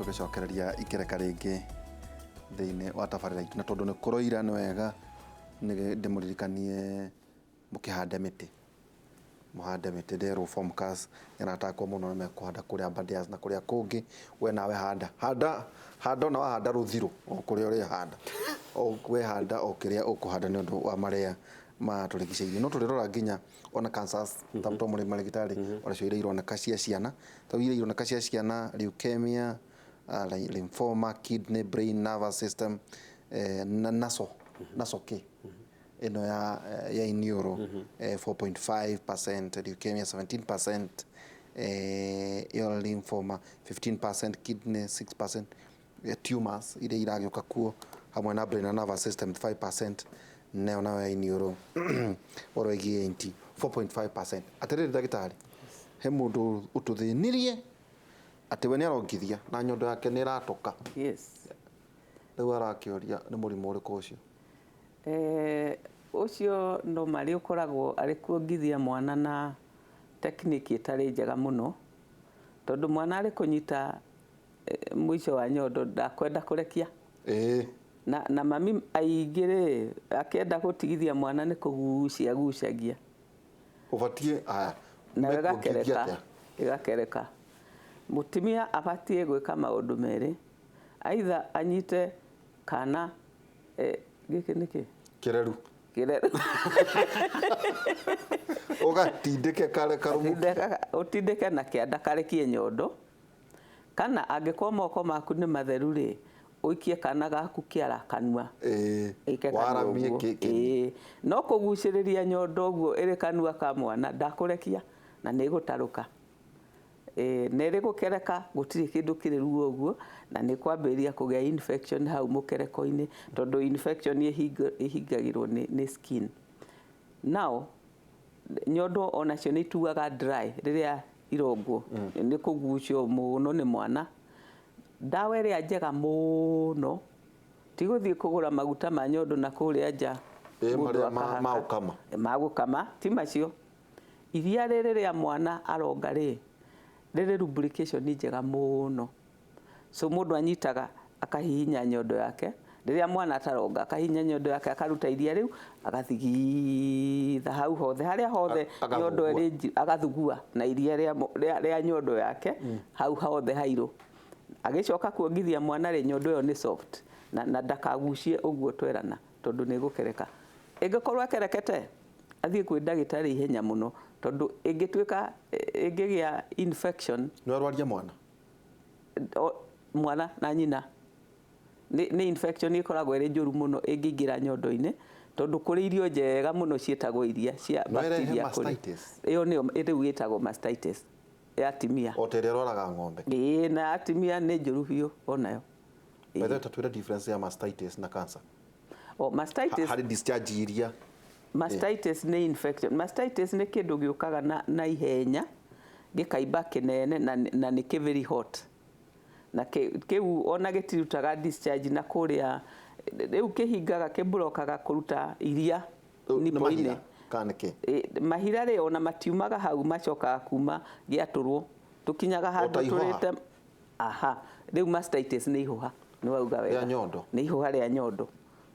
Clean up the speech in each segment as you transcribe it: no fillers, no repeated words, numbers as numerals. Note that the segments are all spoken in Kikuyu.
Tũgĩcokereria ikereka rĩngĩ thĩinĩ wa tabarĩra itũ, na tondũ nĩ kũroira nĩ wega ndĩmũririkanie mũkĩhande mĩtĩ, mũhande mĩtĩ. Nderwo Fomcas nĩaratakwo mũno nĩ mekũhanda kũrĩa Aberdares na kũrĩa kũngĩ. We nawe handa, handa, handa, ona wahanda rũthirũ o kũrĩa ũrĩhanda, wehanda o kĩrĩa ũkũhanda nĩ ũndũ wa marĩa matũrigicĩirie. No tũrĩrora nginya ona cancers ta to mũrĩ marĩgĩtarĩ, onacio iria ironeka cia ciana, ta iria ironeka cia ciana, leukemia, lymphoma, kidney, brain, nervous system, na naso naso kĩ ĩno ya iniũrũ, 4.5%, leukemia 17%, ĩyo lymphoma 15%, kidney 6%, tumors iria iragĩũka kuo hamwe na brain na nervous system 5%, nayo nayo ya iniũrũ ũhoro wĩgiĩ ENT 4.5%. Atĩrĩrĩ ndagĩtarĩ, he mũndũ ũtũthĩnirie atĩ we nĩ arongithia na nyondo yake nĩ ĩratoka. Rĩu arakĩũria nĩ mũrimũ ũrĩkũ ũcio? Ũcio normally ũkoragwo arĩ kuongithia mwana na technique ĩtarĩ njega mũno, tondũ mwana arĩ kũnyita mũico wa nyondo ndakwenda kũrekia. Na mami aingĩ rĩ, akĩenda gũtigithia mwana nĩ kũgucia gucagia. Ũbatiĩ aya nayo mekuongithia ĩgakereka. Atĩa? Ĩgakereka. Mũtumia abatiĩ gwĩka maũndũ merĩ, either anyite kana gĩkĩ nĩkĩ? Kĩreru. Kĩreru. Ũgatindĩke kare karũmũ. Ũtindĩke na kĩanda karekie nyondo, kana angĩkorwo moko maku nĩ matheru rĩ, ũikie kana gaku kĩara kanua. Ĩke kanua Waramie ũguo. Ĩĩ. No kũgucĩrĩria nyondo ũguo ĩrĩ kanua ka mwana, ndakũrekia na nĩ ĩgũtarũka. Ĩĩ, na ĩrĩ gũkereka gũtirĩ kĩndũ kĩrĩ ruo ũguo, na nĩ kwambĩrĩria kũgĩa infection hau mũkereko-inĩ, tondũ infection ĩhingagĩrwo nĩ skin. Now nyondo onacio nĩ ituaga dry rĩrĩa irongwo, nĩ kũgucio mũno nĩ mwana. Ndawa ĩrĩa njega mũno ti gũthiĩ kũgũra maguta ma nyondo na kũrĩa nja. Ĩ, mũndũ marĩa akahaka. Ma gũkama. Ma gũkama ti macio. Iria rĩrĩ rĩa mwana aronga rĩ, rĩrĩ lubrication njega mũno. So mũndũ anyitaga akahihinya nyondo yake rĩrĩa mwana ataronga, akahihinya nyondo yake, akaruta iria rĩu, agathigitha hau hothe harĩa hothe nyondo Agathugua. ĩrĩ agathugua na iria rĩa nyondo yake hau hothe hairũ. Agĩcoka kuongithia mwana rĩ, nyondo ĩyo nĩ soft na ndakagucie ũguo twerana, tondũ nĩ ĩgũkereka. Ĩngĩkorwo ĩkerekete, athiĩ kwĩ ndagĩtarĩ ihenya mũno, tondũ ĩngĩtuĩka ĩngĩgĩa infection. Nĩ arwaria mwana. Mwana na nyina nĩ infection ĩkoragwo ĩrĩ njũru mũno ĩngĩingĩra nyondo-inĩ, tondũ kũrĩ irio njega mũno ciĩtagwo iria cia No ĩrehe bacteria kũrĩ. Mastitis. Ĩyo nĩyo rĩu ĩtagwo mastitis ya atumia. O ta ĩrĩa ĩrwaraga ng'ombe. Ĩĩ, na atumia nĩ njũru biũ onayo. By the way, tatwĩre difference ya mastitis na cancer. O, mastitis. Harĩ discharge iria. Mastitis nĩ infection. Mastitis nĩ kĩndũ gĩũkaga na ihenya, gĩkaimba kĩnene na nĩ kĩ very hot. Na kĩu ona gĩtirutaga discharge na kũrĩa rĩu kĩhingaga, kĩmburokaga kũruta iria Rĩu nĩ nipple-inĩ. Mahira kana nĩ kĩ? Ĩ, mahira rĩ, ona matiumaga hau, macokaga kuma gĩatũrwo. Tũkinyaga O ta handũ ihũha. tũrĩte aha, rĩu mastitis nĩ ihũha, nĩ wauga wega. Rĩa nyondo. Nĩ ihũha rĩa nyondo.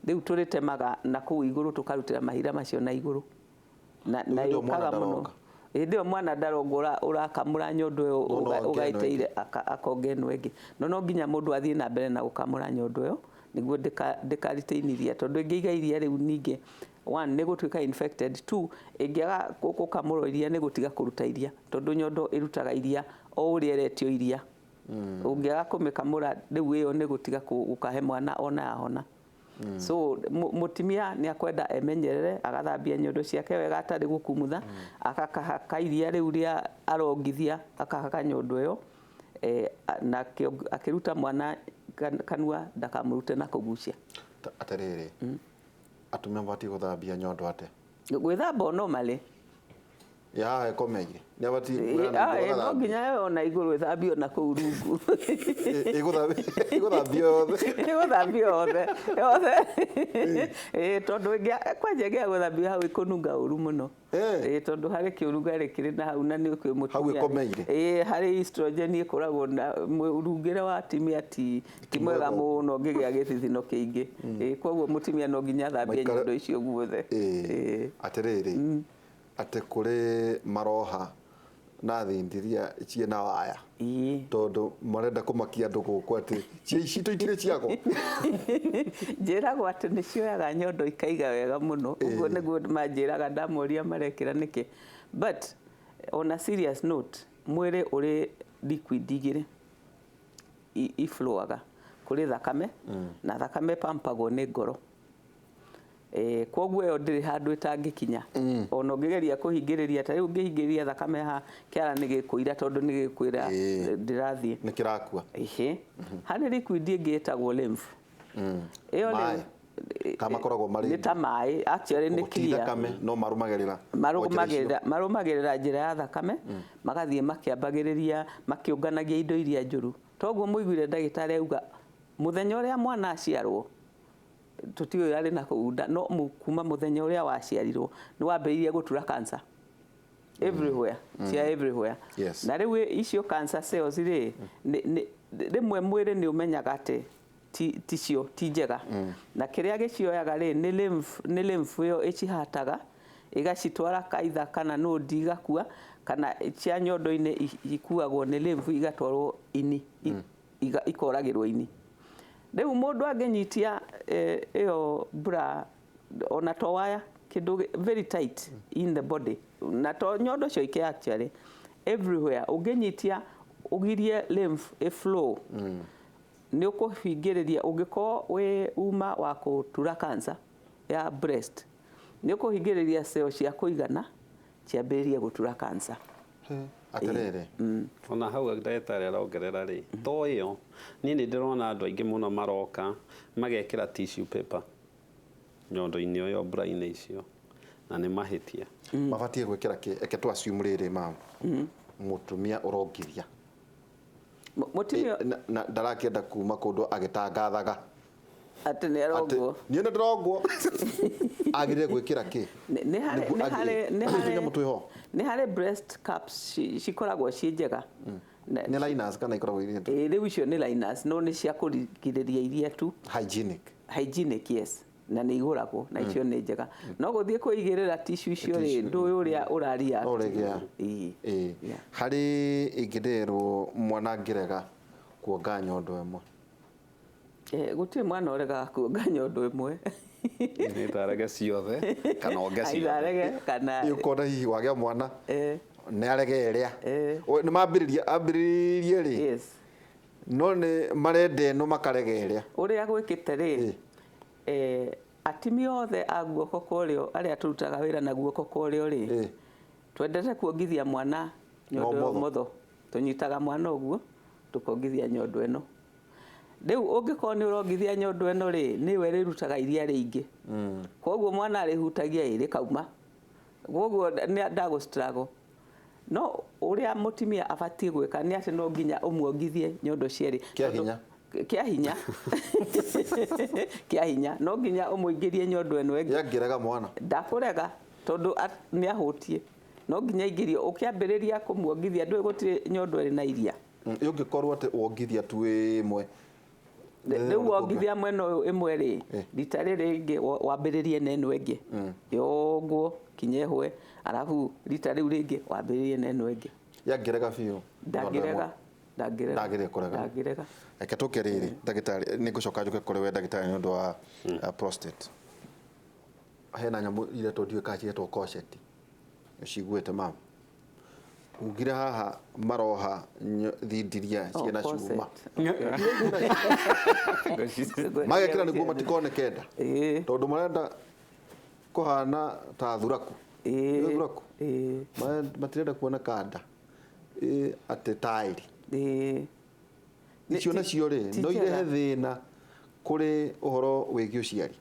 Rĩu tũrĩtemaga na kũu igũrũ, tũkarutĩra mahira macio na igũrũ. Na Rĩu hĩndĩ ĩyo mwana yũkaga mũno. ndaronga. Hĩndĩ ĩyo mwana ndaronga, ũrakamũra nyondo ĩyo No onge ĩno ũgaĩtĩire ĩngĩ. Akonga ĩno ĩngĩ. No nginya mũndũ athiĩ na mbere na gũkamũra nyondo ĩyo nĩguo ndĩka retain iria, tondũ ĩngĩiga iria rĩu ningĩ, one, nĩ gũtuĩka infected, two, ĩngĩaga gũkamũrwo iria nĩ gũtiga kũruta iria, tondũ nyondo ĩrutaga iria o ũrĩa ĩretio iria. Ũngĩaga kũmĩkamũra rĩu, ĩyo nĩ gũtiga gũkahe mwana ona yahona. So mũtumia nĩ akwenda emenyerere, agathambia nyondo ciake wega atarĩ gũkumutha, akakahaka iria rĩu rĩa arongithia, akahaka nyondo ĩyo, na akĩruta mwana kanua ndakamũrute na kũgucia. Atĩrĩrĩ, atumia mabatiĩ gũthambia nyondo atĩa? Gwĩthamba o normally. Ya haha ĩkomeire nĩ abatiĩ kuoya na igũrũ No agathambia. nginya ĩyo na igũrũ ĩthambio na kũu rungu. Ĩgũthambio yothe. Ĩgũthambio yothe yothe. Ĩĩ, tondũ kwanja ĩngĩaga gũthambio hau ĩkũnunga ũru mũno. Ĩĩ, tondũ harĩ kĩũrugarĩ kĩrĩ na hau na nĩ ũkĩũĩ mũtumia. Hau ĩkomeire. Ĩĩ, harĩ estrogen ĩkoragwo na mũrungĩre wa atumia ti mwega mũno ũngĩgĩa gĩthithino kĩingĩ. Ĩĩ, koguo mũtumia no nginya athambie nyondo icio guothe. Ĩĩ, atĩrĩrĩ, atĩ kũrĩ maroha na thindiria ciĩna waya tondũ marenda kũmakia andũ gũkũ atĩ citũ itirĩ ciakwa. Njĩragwo atĩ nĩ cioyaga nyondo ikaiga wega mũno, ũguo nĩguo manjĩraga ndamoria marekĩra nĩkĩ. But on a serious note, mwĩrĩ ũrĩ liquid igĩrĩ iflowaga, kũrĩ thakame na thakame pampagwo nĩ ngoro. Koguo ĩyo ndĩrĩ handũ ĩtangĩkinya. Ona ũngĩgeria kũhingĩrĩria, ta rĩu ũngĩhingĩrĩria thakame haha kĩara nĩ gĩkũira tondũ nĩ gĩkwĩra ndĩrathiĩ. Nĩ kĩrakua. Ĩhĩ. Harĩ liquid ĩngĩ ĩtagwo lymph. Ĩyo Maĩ. Kana makoragwo marĩ nĩ ta maĩ, actually nĩ Ti clear. thakame no marũmagĩrĩra. Marũmagĩrĩra njĩra ya thakame, magathiĩ makĩambagĩrĩria, makĩũnganagia indo iria njũru. Toguo mũiguire ndagĩtarĩ auga mũthenya ũrĩa mwana aciarwo, tũtiũĩ arĩ na kũu nda, no kuma mũthenya ũrĩa waciarirwo nĩ wambĩrĩirie gũtura cancer everywhere, cia everywhere. Na rĩu icio cancer cells rĩ, rĩmwe mwĩrĩ nĩ ũmenyaga atĩ ti cio, ti njega. Na kĩrĩa gĩcioyaga rĩ, nĩ lymph ĩyo ĩcihataga, ĩgacitwara kaitha kana nodi igakua, kana cia nyondo-inĩ ikuagwo nĩ lymph igatwarwo ini, ikoragĩrwo ini. Rĩu mũndũ angĩnyitia ĩyo bra ona to waya, kĩndũ very tight in the body, na to nyondo cioike actually everywhere, ũngĩnyitia ũgirie lymph ĩflow, nĩ ũkũhingĩrĩria. Ũngĩkorwo wĩ uma wa kũtura cancer ya breast, nĩ ũkũhingĩrĩria cell cia kũigana ciambĩrĩrie gũtura cancer. Atĩrĩrĩ. Ona hau ndagĩtarĩ arongerera rĩ, to ĩyo niĩ nĩ ndĩrona andũ aingĩ mũno maroka magekĩra tissue paper nyondo-inĩ ĩyo bra-inĩ icio, na nĩ mahĩtia. Mabatiĩ gwĩkĩra kĩ? Eke tu assume rĩrĩ ma'am. Mũtumia ũrongithia. Mũtumia Na ndarakĩenda kuma kũndũ agĩtangathaga. Atĩ nĩ arongwo. Niĩ nĩ ndĩrongwo. Agĩrĩire gwĩkĩra kĩ? Nĩ harĩ, Nĩguo nĩ harĩ, agĩrĩire. nĩ harĩ, Tũnyamũ twĩho. nĩ harĩ breast cups cikoragwo ciĩ njega. Nĩ liners kana ikoragwo irĩ ndũ? Ĩĩ, rĩu icio nĩ liners, no nĩ cia kũrigĩrĩria iria tu. Hygienic. Hygienic, yes. Na nĩ igũragwo, na icio nĩ njega. No gũthiĩ kũigĩrĩra tissue icio rĩ, ndũĩ ũrĩa ũraria. No ũrĩgĩa. Ĩĩ. Ĩĩ. Yeah. Harĩ ingĩndĩrwo mwana angĩrega kuonga nyondo ĩmwe. Gũtirĩ mwana ũregaga kuonga nyondo ĩmwe. Nĩ tarege ciothe kana onge ciothe. Aitha arege kana Ĩ, ũkona hihi wagĩa mwana. Nĩ arege ĩrĩa. Nĩ mambĩrĩria, ambĩrĩrie rĩ. Yes. No nĩ marenda ĩno makarega ĩrĩa. Ũrĩa gwĩkĩte rĩ, atumia othe a guoko kwa ũrĩo arĩa tũrutaga wĩra na guoko kwa ũrĩo rĩ, twendete kuongithia mwana nyondo ya Ũmotho. ũmotho. Tũnyitaga mwana ũguo, tũkongithia nyondo ĩno. Rĩu ũngĩkorwo nĩ ũrongithia nyondo ĩno rĩ, nĩwe ĩrĩrutaga iria rĩingĩ. Koguo mwana arĩhutagia ĩ, rĩkauma. Koguo nĩ ndagũ struggle. No ũrĩa mũtumia abatiĩ gwĩka nĩ atĩ no nginya ũmuongithie nyondo cierĩ. Kĩa hinya. Kĩa hinya. Kĩa hinya. No nginya ũmũingĩrie nyondo ĩno ĩngĩ. Yangĩrega mwana. Ndakũrega tondũ nĩ ahũtiĩ. No nginya aingĩrio. Ũkĩambĩrĩria kũmuongithia, ndũĩ gũtirĩ nyondo ĩrĩ na iria. Ũngĩkorwo atĩ wongithia tu ĩmwe. Rĩu wongithia mwena ũyũ ĩmwe rĩ, rita rĩrĩ rĩngĩ wambĩrĩrie na ĩno ĩngĩ. Yongwo kinya ĩhwe, arabu rita rĩu rĩngĩ wambĩrĩrie na ĩno ĩngĩ. Yangĩrega biũ. Ndangĩrega. Ndangĩrega. Ndagĩrĩire kũrega. Ndangĩrega. Reke tũke rĩrĩ, ndagĩtarĩ, nĩ ngũcoka njũke kũrĩ we ndagĩtarĩ nĩ ũndũ wa prostate. Hena nyamũ iretwo ndiũĩ kana ciretwo corset. Ũciguĩte ma'am? Ugire haha maroha thindiria Oh, ciĩna corset. cuma. Magekĩra nĩguo matikoneke nda. Tondũ marenda kũhana ta thuraku. Nĩ thuraku? Matirenda kuoneka nda. Atĩ taĩri. Icio nacio rĩ, Ti no irehe njega. thĩna kũrĩ ũhoro wĩgiĩ ũciari?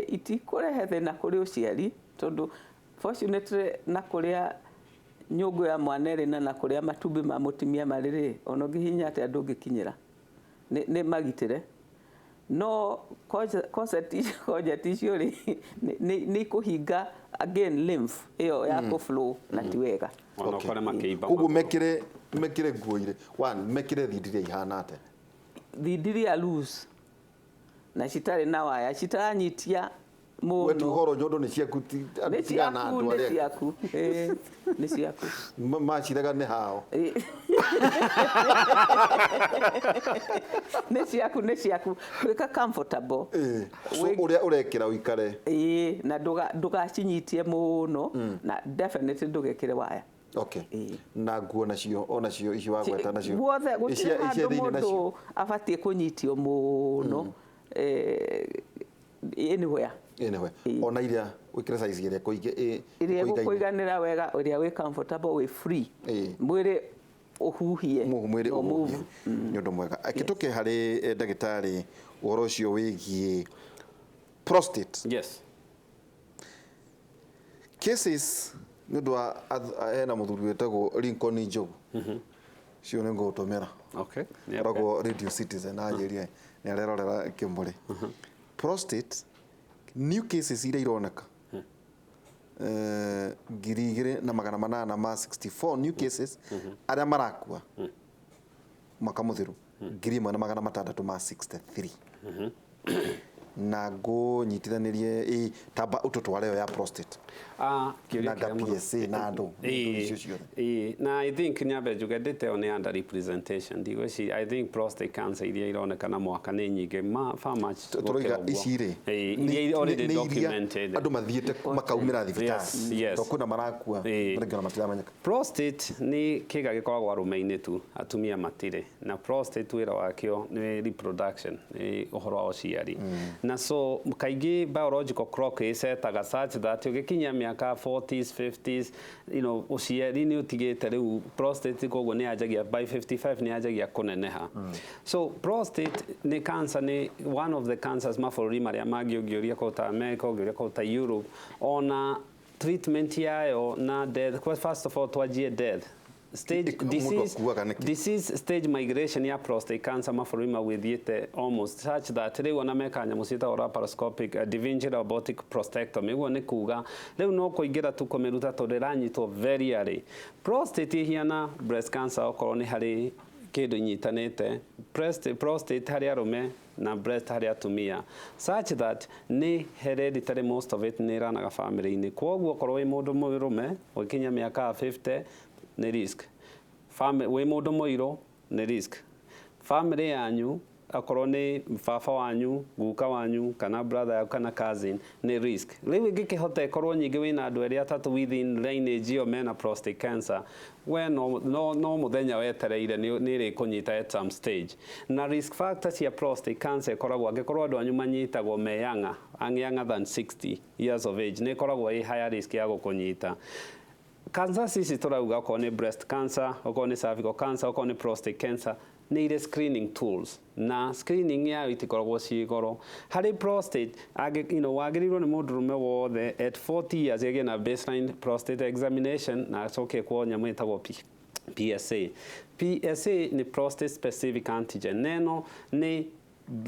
Itikũrehe thĩna kũrĩ ũciari, tondũ Fortunately, na kũrĩa nyũngũ ya mwana ĩrĩ na kũrĩa matumbĩ ma mũtumia marĩ rĩ, ona ũngĩhihinya atĩa ndũngĩkinyĩra, nĩ magitĩre. No corset icio rĩ, nĩ ikũhinga again lymph ĩyo ya kũ flow, na ti wega. Ona ũkore makĩimba. Koguo mekĩre nguo irĩ one, mekĩre thindiria ihana atĩa? Thindiria loose na citarĩ na waya citaranyitia We ti mũno. ũhoro nyondo nĩ ciaku, Nĩ tigana na ciaku. andũ Nĩ arĩa ciaku. Ĩĩ, nĩ ciaku. Macirega nĩ hao. Ĩĩ. Nĩ ciaku, nĩ ciaku, tuĩka comfortable. So ũrĩa ũrekĩra ũikare. Ĩĩ, na ndũgacinyitie mũno, na definitely ndũgekĩre waya. Ĩĩ. Na nguo nacio, onacio icio wagweta nacio Guothe gũtirĩ icia handũ thĩinĩ nacio. Mũndũ abatiĩ kũnyitio mũno anywhere. Anyway, Ĩĩ. ona iria wĩkĩre size ĩrĩa ĩrĩa ĩkũigaine. Ĩgũkũiganĩra wega, ũrĩa wĩ comfortable, wĩ free, mwĩrĩ ũhuhie. Mwĩrĩ no ũhuhie. Move. Nĩ ũndũ mwega. Akĩtũke harĩ ndagĩtarĩ ũhoro ũcio wĩgiĩ prostate cases, nĩ ũndũ wa hena mũthuri wĩtagwo Lincoln Njogu, cio nĩ ngũgũtũmĩra. Koragwo Radio Citizen, anjĩrie nĩ arerorera kĩmũrĩ. Prostate new cases iria ironeka, 2864 new cases, arĩa marakua mwaka mũthiru 1663. Na ngũnyitithanĩrie ĩ tamba ũtũtware ĩyo ya prostate Kĩũria na kĩega mũno. PSA na andũ icio ciothe. Ĩĩ, na I think nyambe njuge ndĩte ĩyo nĩ under representation. Ndigwĩciria, I think prostate cancer iria ironekana mwaka nĩ nyingĩ ma far much Tũroiga gũkĩra ũguo. ici rĩ, Ĩĩ, iria already nĩ iria documented. Andũ mathiĩte makaumĩra thibitarĩ, Yes. tondũ kwĩna marakua rĩngĩ ona matiramenyeka. Prostate nĩ kĩga gĩkoragwo arũme-inĩ tu, atumia matirĩ. Na prostate wĩra wakĩo nĩ reproduction, nĩ ũhoro wa ũciari. Na so kaingĩ biological clock ĩcetaga such that ũgĩkinyia mĩaka 40s, 50s, ũciari nĩ ũtigĩte rĩu prostate, koguo nĩ yanjagia by 55 nĩ yanjagia kũneneha. So prostate nĩ cancer, nĩ one of the cancers mabũrũri marĩa mangĩ ũngĩũria kũu ta America, ũngĩũria kũu ta Europe, ona treatment yayo na death. First of all, twanjie death stage. Mũndũ Disease, akuaga nĩkĩ? Disease stage migration ya prostate cancer mabũrũri mau ĩthiĩte almost such that rĩu ona meka nyamũ ciĩtagwo laparoscopic Da Vinci robotic prostatectomy. Ũguo nĩ kuga rĩu no kũingĩra tu kũmĩruta tondũ ĩranyitwo very early. Prostate ĩhiana breast cancer, okorwo nĩ harĩ kĩndũ inyitanĩte, prostate harĩ arũme na breast harĩ atumia, such that nĩ hereditary, most of it nĩ ĩranaga family-inĩ. Kwoguo okorwo wĩ mũndũ mũrũme ũgĩkinya mĩaka ya 50 nĩ risk. Wĩ mũndũ mũirũ nĩ risk. Family yanyu, akorwo nĩ baba wanyu, guka wanyu, kana brother yaku, kana cousin, nĩ risk. Rĩu ĩngĩkĩhota ĩkorwo nyingĩ wĩna andũ erĩ atatũ within lineage ĩyo mena prostate cancer, we no mũthenya wetereire nĩ ĩrĩkũnyita at some stage. Na risk factor cia prostate cancer ĩkoragwo angĩkorwo andũ anyu manyitagwo me younger, younger than 60 years of age, nĩ ĩkoragwo ĩ higher risk ya gũkũnyita. Cancer ici tũrauga, okorwo nĩ breast cancer, okorwo nĩ cervical cancer, okorwo nĩ prostate cancer, nĩ irĩ screening tools, na screening yayo itikoragwo ciĩ goro. Harĩ prostate wagĩrĩirwo nĩ mũndũrũme wothe at 40 years agĩe na baseline prostate examination na acoke ekwo nyamũ ĩtagwo PSA. PSA nĩ prostate specific antigen. Neno nĩ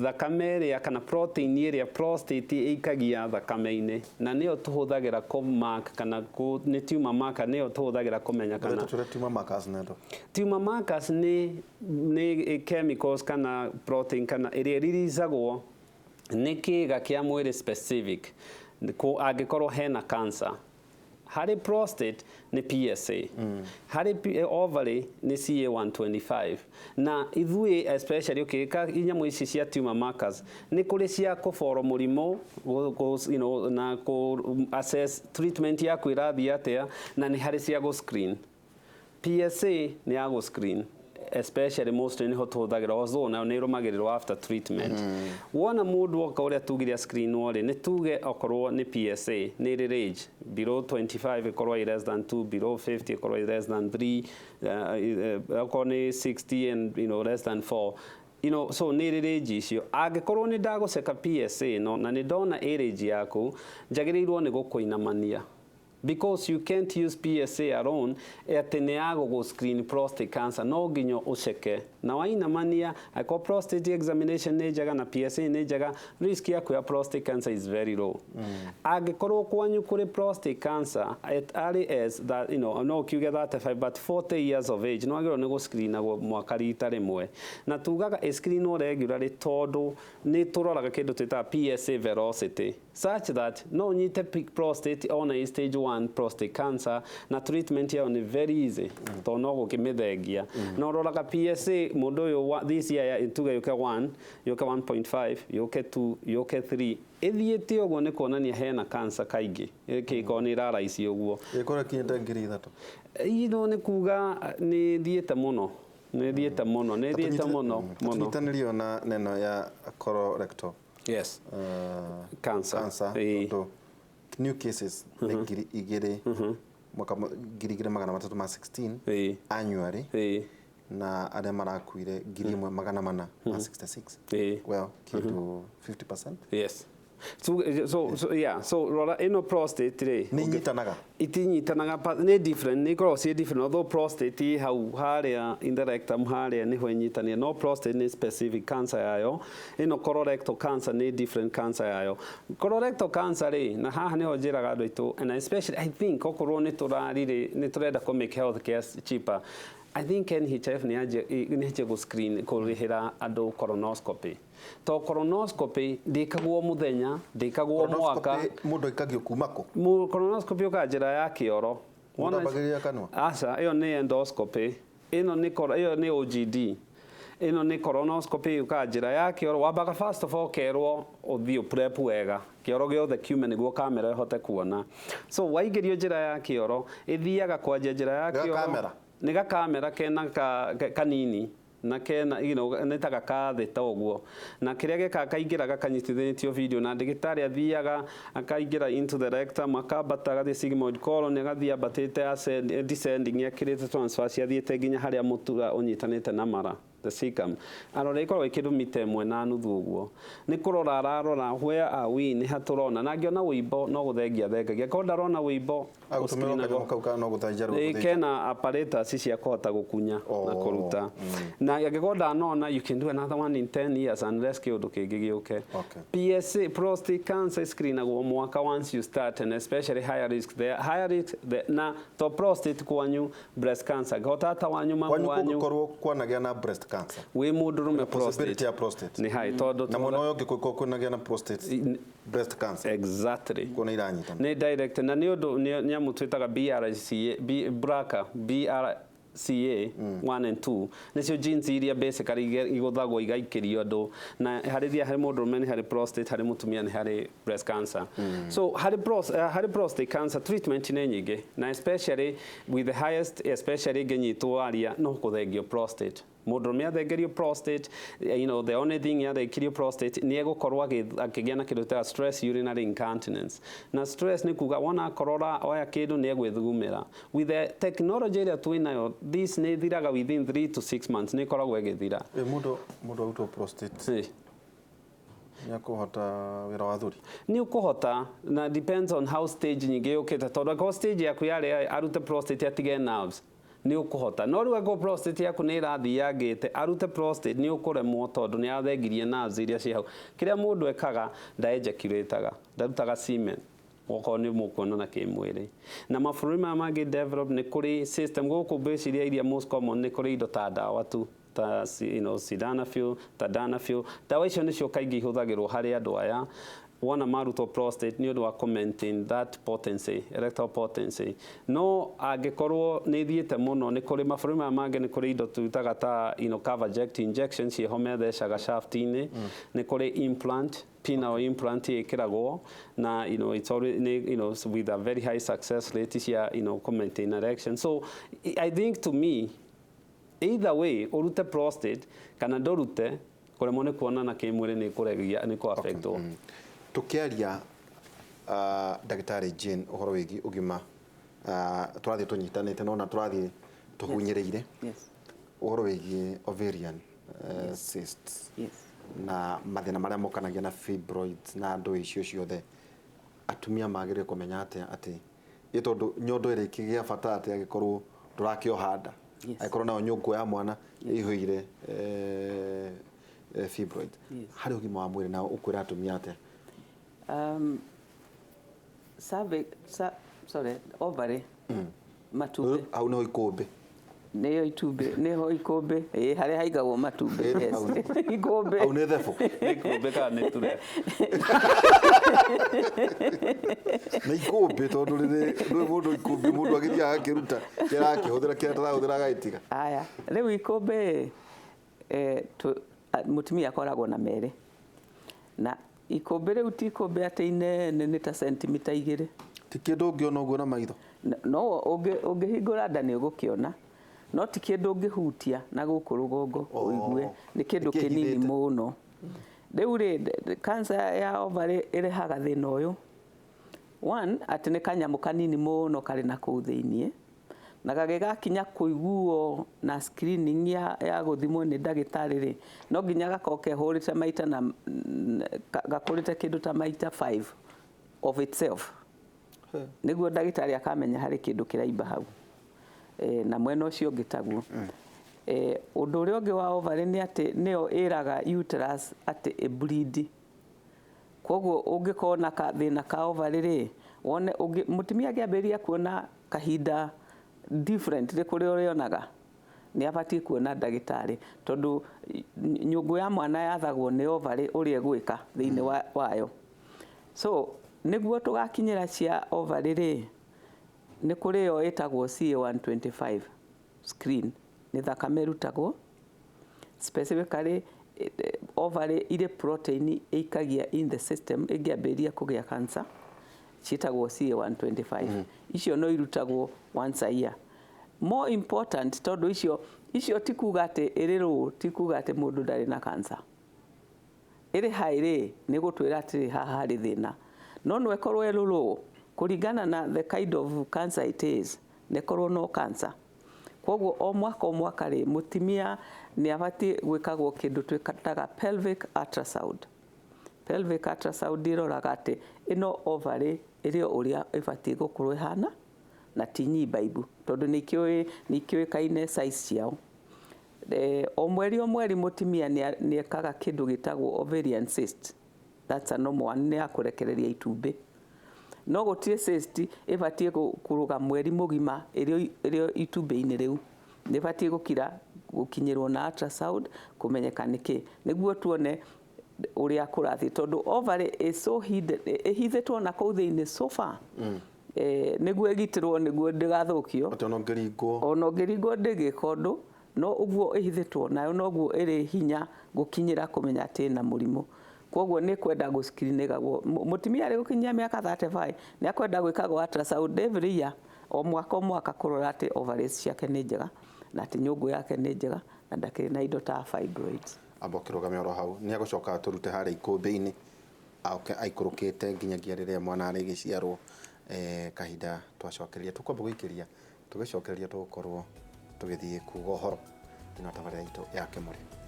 thakame ĩrĩa kana protein ĩrĩa prostate ĩikagia thakame-inĩ, na nĩyo tũhũthagĩra kũ mark kana nĩ tumor marker, nĩyo tũhũthagĩra kũmenya kana Tũrĩa tumor markers nendo. Tumor markers nĩ chemicals kana protein kana ĩrĩa ĩririzacagwo nĩ kĩga kĩa mwĩrĩ specific angĩkorwo hena cancer. Harĩ prostate nĩ PSA, harĩ ovary nĩ CA125. Na ithuĩ especially ũkĩka inyamũ ici cia tumor markers, nĩ kũrĩ cia kũboro mũrimũ na kũ assess treatment yaku ĩrathiĩ atĩa, na nĩ harĩ cia gũ screen. PSA nĩ ya gũ screen especially, mostly nĩho tũhũthagĩra, although nayo nĩ ĩrũmagĩrĩrwo after treatment. Wona mũndũ oka ũrĩa tugire screen rĩ, nĩ tuge okorwo nĩ PSA nĩ ĩrĩ range, below 25 ĩkorwo ĩ less than 2, below 50 ĩkorwo ĩ less than 3, okorwo nĩ 60 and less than 4, so nĩ ĩrĩ range icio. Angĩkorwo nĩ ndagũceka PSA no na nĩ ndona ĩ range yaku, njagĩrĩirwo nĩ gũkũinamania. Because you can't use PSA alone atĩ nĩ ya gũgũ screen prostate cancer. No nginya ũceke na wainamania, angĩkorwo prostate examination nĩ njega na PSA nĩ njega, risk yaku ya prostate cancer is very low. Angĩkorwo kwanyu kũrĩ prostate cancer at early as that, no kiuge 35 but 40 years of age, no wagĩrĩirwo nĩ gũscreenagwo mwaka rita rĩmwe. Na tugaga ĩscreenwo regularly tondũ nĩ tũroraga kĩndũ twĩtaga PSA velocity, such that no ũnyite prostate ona ĩ stage 1 prostate cancer, na treatment yayo nĩ very easy tondũ no gũkĩmĩthengia. Na ũroraga PSA mũndũ ũyũ this year tuge yũke 1, yũke 1.5, yũke 2, yũke 3, ĩthiĩte ũguo, nĩ kuonania hena cancer kaingĩ ĩkĩkorwo nĩ ĩraraici ũguo. Ĩkorwo ĩkinyĩte 3000. Ino nĩ kuga nĩ thiĩte mũno, nĩ thiĩte mũno, nĩ thiĩte mũno mũno. Tũnyitanĩrio na neno ya colorectal Yes, cancer. Cancer. Tondũ new cases nĩ 2000 mwaka 2316 annually, na arĩa marakuire 1466. Well, kĩndũ 50%. Yes, so yeah, so rora ĩno prostate rĩ. Nĩ inyitanaga? Itinyitanaga, nĩ different, nĩ ikoragwo ciĩ different, although prostate ĩ hau harĩa in the rectum harĩa nĩho ĩnyitania, no prostate nĩ specific cancer yayo. Ĩno colorectal cancer nĩ different cancer yayo. Colorectal cancer rĩ, na haha nĩho njĩraga andũ aitũ, and especially I think okorwo nĩ tũrarire nĩ tũrenda kũ make health care cheaper, I think NHIF nĩ yanjie gũ screen, kũrĩhĩra andũ colonoscopy, to colonoscopy ndĩkagwo mũthenya, ndĩkagwo mwaka. Colonoscopy mũndũ aikagio kuma kũ? Colonoscopy ũkaga njĩra ya kĩoro. Mũndũ ambagĩrĩria kanua? Aca, ĩyo nĩ endoscopy. Ĩno nĩ ĩyo nĩ OGD. Ĩno nĩ colonoscopy, ũkaga njĩra ya kĩoro. Wambaga first of all kerwo ũthiĩ prep wega, kĩoro gĩothe kiume nĩguo kamera ĩhote kuona. So waingĩrio njĩra ya kĩoro, ĩthiaga kwanjia njĩra ya Nĩ kĩoro. gakamera? Nĩ gakamera kena kanini na kena nĩ ta gakathĩ ta ũguo, na kĩrĩa gĩkaga kaingĩra gakanyitithanĩtio video na ndagĩtarĩ athiaga akaingĩra into the rectum, akambata agathiĩ sigmoid colon, agathiĩ ambatĩte descending akĩrĩte transverse, athiĩte nginya harĩa mũtura ũnyitanĩte na mara, the cecum. Arora ĩkoragwo ĩkĩndũ mita 1.5 ũguo. Nĩ kũrora ararora where are we, nĩ ha tũrona, na angĩona wũimbo no gũthengia thengagia. Angĩkorwo ndarona wũimbo, Agũtũmĩrwo kanyamũ kau ka no gũthĩnja rĩu Ĩ, gũthĩnja. kena apparatus cia kũhota gũkunya na kũruta. Na angĩkorwo ndanona, you can do another one in 10 years unless kĩũndũ kĩngĩ gĩũke. PSA, prostate cancer screenagwo mwaka once you start, and especially higher risk, the higher risk the, na to prostate kwanyu, breast cancer go tata wanyu, mamu Kwanyu wanyu. kũngĩkorwo kwanagĩa na breast cancer, Wĩ mũndũrũme, possibility prostate ya prostate nĩ high tondũ na mwena ũyũ ũngĩ kũngĩkorwo kwĩnagĩa na prostate, breast cancer. Kuona iranyitana. Nĩ direct, na nĩ ũndũ nĩ nyamũ twĩtaga BRCA, BRCA, BRCA 1 and 2, nĩcio genes iria basically igũthagwo igaikĩrio andũ, na harĩ thia harĩ mũndũrũme nĩ harĩ prostate, harĩ mũtumia nĩ harĩ breast cancer. So harĩ prostate cancer treatment nĩ nyingĩ, na especially with the highest, especially ĩngĩnyitwo aria no kũthengio prostate. Mũndũrũme athengerio prostate, the only thing yarĩkirio prostate nĩ egũkorwo akĩgĩa na kĩndũ ta stress urinary incontinence. Na stress nĩ kuga wona akorora oya kĩndũ nĩ egwĩthugumĩra. With the technology ĩrĩa twĩ nayo, this nĩ ĩthiraga within 3 to 6 months, nĩ ĩkoragwo ĩgĩthira. Ĩ, mũndũ arutwo prostate nĩ akũhota wĩra wa thuri? Nĩ ũkũhota, na depends on how stage nyingĩ yũkĩte, tondũ angĩkorwo stage yaku yarĩ arute prostate atige nerves, nĩ ũkũhota. No rĩu angĩkorwo prostate yaku nĩ ĩrathiangĩte, arute prostate nĩ ũkũremwo tondũ nĩ athengirie nerves iria ciĩ hau. Kĩrĩa mũndũ ekaga, ndaejaculataga, ndarutaga semen okorwo nĩ mũkuonana kĩmwĩrĩ. Na mabũrũri maya mangĩ develop nĩ kũrĩ system. Gũkũ ngwĩciria iria most common nĩ kũrĩ indo ta ndawa tu ta sildenafil, tadalafil. Ndawa icio nĩcio kaingĩ ihũthagĩrwo harĩ andũ aya wona marutwo prostate nĩ ũndũ wa kũ maintain that potency, erectile potency. No angĩkorwo nĩ ĩthiĩte mũno, nĩ kũrĩ mabũrũri maya mangĩ nĩ kũrĩ indo tũrutaga ta Caverject injection ciĩho methecaga shaft-inĩ. Nĩ kũrĩ implant, penile implant ĩkĩragwo na it's already with a very high success rate cia kũ maintain erection. So I think to me, either way, ũrute prostate kana ndũrute, kũremwo nĩ kuonana kĩmwĩrĩ nĩ kũregia nĩ kũ affectwo. Tukiaria, ndagĩtarĩ Jane, ũhoro wĩgiĩ ũgima, tũrathiĩ tũnyitanĩte nona tũrathiĩ tũhunyĩrĩire ũhoro wĩgiĩ ovarian cysts na mathĩna marĩa mokanagia na fibroids na ndũ icio ciothe, atumia magĩrĩire kũmenya atĩa atĩ Ĩ tondũ nyondo ĩrĩ ĩkĩgĩa bata atĩ angĩkorwo ndũrakĩoha nda? Yes. Angĩkorwo nayo nyũngũ ya mwana ĩihũire fibroid. Harĩ ũgima wa mwĩrĩ nao ũkwĩra atumia atĩa? Cervix, sorry, ovary, matumbĩ. Hau nĩho ikũmbĩ. Nĩyo itumbĩ, nĩho ikũmbĩ, ĩ harĩa haigagwo matumbĩ. Ĩ, Yes. hau Ikũmbĩ. Hau nĩ thebũ. Nĩ kũmbĩ kana nĩ ture? Nĩ ikũmbĩ, tondũ rĩrĩ ndũĩ mũndũ ikũmbĩ, mũndũ agĩthiaga agakĩruta kĩrĩa arakĩhũthĩra, kĩrĩa atarahũthĩra agagĩtiga. Aya, rĩu ikũmbĩ, mũtumia akoragwo na merĩ, na ikũmbĩ rĩu ti ikũmbĩ atĩ inene, nĩ ta sentimita 2. Ti kĩndũ ũngĩona ũguo na maitho? No ũngĩhingũra nda nĩ ũgũkĩona, no ti kĩndũ ũngĩhutia na gũkũ rũgongo ũigue, nĩ kĩndũ kĩnini Nĩkĩhithĩte. mũno. Rĩu rĩ, cancer ya ovary ĩrehaga thĩna ũyũ, one, atĩ nĩ kanyamũ kanini mũno karĩ na kũu thĩiniĩ, na gagĩgakinya kũiguo na screening ya gũthimwo nĩ ndagĩtarĩ rĩ, no nginya gakorwo kehũrĩte maita na gakũrĩte kĩndũ ta maita 5 of itself, nĩguo ndagĩtarĩ akamenya harĩ kĩndũ kĩraimba hau. Na mwena ũcio ũngĩ taguo. Ũndũ ũrĩa ũngĩ wa ovary nĩ atĩ nĩyo ĩraga uterus atĩ ĩbleed. Koguo ũngĩkorwo na thĩna ka ovary rĩ, wone mũtumia angĩambĩrĩria kuona kahinda different nĩ kũrĩa ũrĩonaga, nĩ abatiĩ kuona ndagĩtarĩ, tondũ nyũngũ ya mwana yathagwo nĩ ovary ũrĩa ĩgwĩka thĩinĩ wayo. So nĩguo tũgakinyĩra cia ovary rĩ, nĩ kũrĩ yo ĩtagwo CA125 screen, nĩ thakame ĩrutagwo specifically ovary irĩ protein ĩikagia in the system ĩngĩambĩrĩria kũgĩa cancer, ciĩtagwo CA125. Icio no irutagwo once a year. More important, tondũ icio ti kuga atĩ ĩrĩ low, ti kuga atĩ mũndũ ndarĩ na cancer. Ĩrĩ high rĩ, nĩ gũtwĩra atĩrĩ haha harĩ thĩna, no no ĩkorwo ĩrĩ low kũringana na the kind of cancer it is, nĩ ĩkorwo no cancer. Koguo o mwaka o mwaka rĩ, mũtumia nĩ abatiĩ gwĩkagwo kĩndũ twĩtaga pelvic ultrasound. Pelvic ultrasound ĩroraga atĩ ĩno ovary ĩrĩ o ũrĩa ĩbatiĩ gũkorwo ĩhana na ti nyimbaibu, tondũ nĩ ikĩũĩkaine size ciao. O mweri o mweri mũtumia nĩ ekaga kĩndũ gĩtagwo ovarian cyst. That's a normal one, nĩ ya kũrekereria itumbĩ. No gũtirĩ cyst ĩbatiĩ kũrũga mweri mũgima ĩrĩ itumbĩ-inĩ rĩu. Nĩ ĩbatiĩ gũkira gũkinyĩrwo na ultrasound kũmenyeka nĩkĩ, nĩguo tuone ũrĩa kũrathiĩ, tondũ ovary is so hidden, ĩhithĩtwo na kũu thĩinĩ so far. Nĩguo ĩgitĩrwo nĩguo ndĩgathũkio. Atĩ ona ũngĩringwo. Ona ũngĩringwo ndĩngĩka ũndũ, no ũguo ĩhithĩtwo nayo noguo ĩrĩ hinya gũkinyĩra kũmenya atĩ ĩna mũrimũ. Koguo nĩ kwenda gũscreenagwo. Mũtumia arĩ gũkinyia mĩaka 35 nĩ akwenda gwĩkagwo ultrasound every year, o mwaka o mwaka, kũrora atĩ ovaries ciake nĩ njega na atĩ nyũngũ yake nĩ njega na ndakĩrĩ na indo ta fibroids. Amba ũkĩrũgame oro hau, nĩ agũcoka tũrute harĩa ikũmbĩ-inĩ, oke aikũrũkĩte nginyagia rĩrĩa mwana arĩgĩciarwo. Kahinda twacokereria tũkwamba gũikĩria, tũgĩcokereria tũgũkorwo tũgĩthiĩ kuga ũhoro thĩinĩ wa tabarĩra itũ ya Kĩmũrĩ.